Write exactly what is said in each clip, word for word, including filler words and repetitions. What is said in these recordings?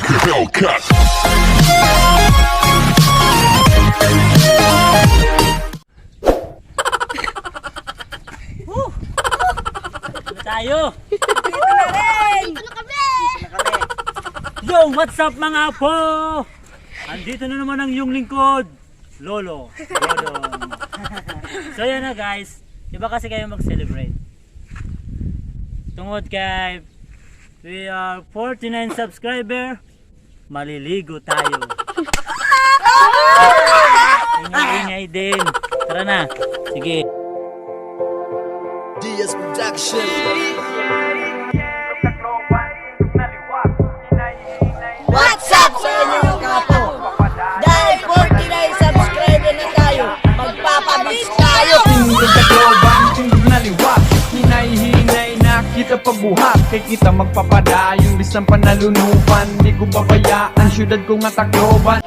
Hellcat. Woo! Tayo! Dito na rin! Dito na kami! Yo, what's up, mga apo? Andito na naman ang iyong lingkod, Lolo Dodong. So, yan na, guys. Iba kasi kayo mag-celebrate. Tungod kay we are forty-nine subscriber, maliligo tayo. Ingay-ingay din. Tara na. Sige. D S Production. What's up sa inyo, mga kapo? Dahil forty-nine subscriber na tayo, magpapamiss tayo! Tindog Tacloban, tindog na liwat. Hinay-hinay na kita pabuhat. Kay kita magpapadayon, bisan pa nalunupan. Di ko babayaan, syudad ko nga Tacloban.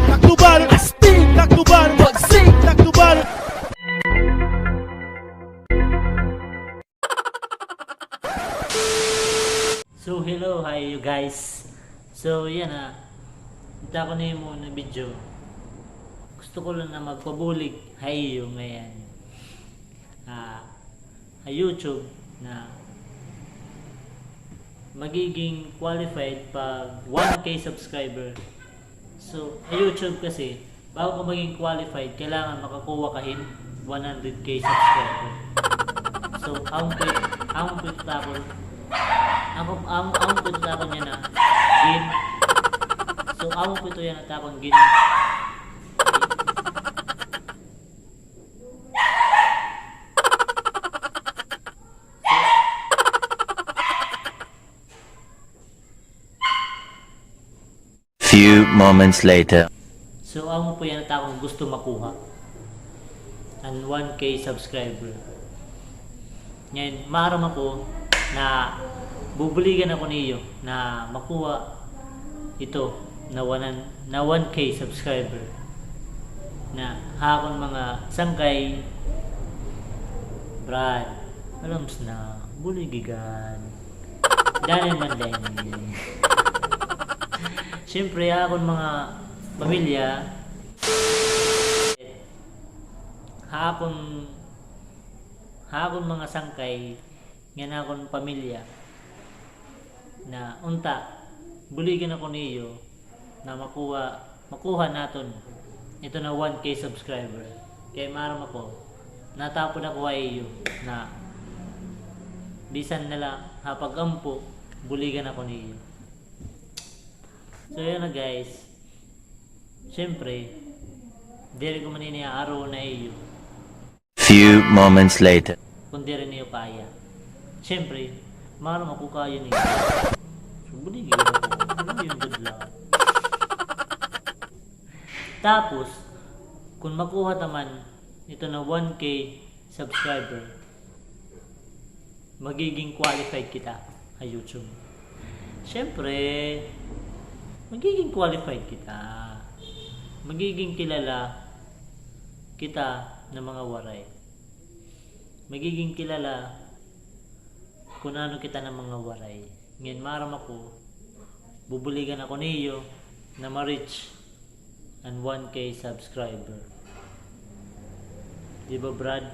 Tacloban, astig! Tacloban, magsig! Tacloban! So, hello, hi you guys. So, yana, ito ako na yung muna video. Gusto ko lang na magpabulig ha iyo ngayon. Ah, ha YouTube na magiging qualified pag one K subscriber. So, ha YouTube kasi, bago ka maging qualified, kailangan makakuha ka hin one hundred K subscriber. So, amon po, amon po ito takon. Amon, amon, amon po ito takon yana gin. So, amon po ito yana takon gin. Few moments later. So, amo po yana takon gusto makuha. An one K subscriber. Ngayon, maaram ako na bubuligan ako niyo na makuha ito na one, na one K subscriber. Na ha akon mga sangkay, Brad, alams na, buligi gad. Danin man danin. Siyempre, ha akon mga pamilya, ha akon, ha akon mga sangkay, ngan ha akon pamilya, na unta, buligan ako niyo, na makuha, makuha naton ito na one K subscriber. Kay maaram ako, natapod ako ha iyo na bisan na la ha pag-ampo, buligan ako niyo. So, yun na, guys. Siyempre, diri ko man ini aaro na iyo. Few moments later. Kon diri niyo kaya. Siyempre, maaram ako kaya niyo. So, buligi gad ako. Ano yung good luck? Tapos, kung makuha ta man ito na one K subscriber, magiging qualified kita ha YouTube. Siyempre, magiging qualified kita. Magiging kilala kita na mga Waray. Magiging kilala kun ano kita na mga Waray. Ngayon, maaram ako, bubuligan ako niyo na ma-reach an one K subscriber. Di ba, Brad?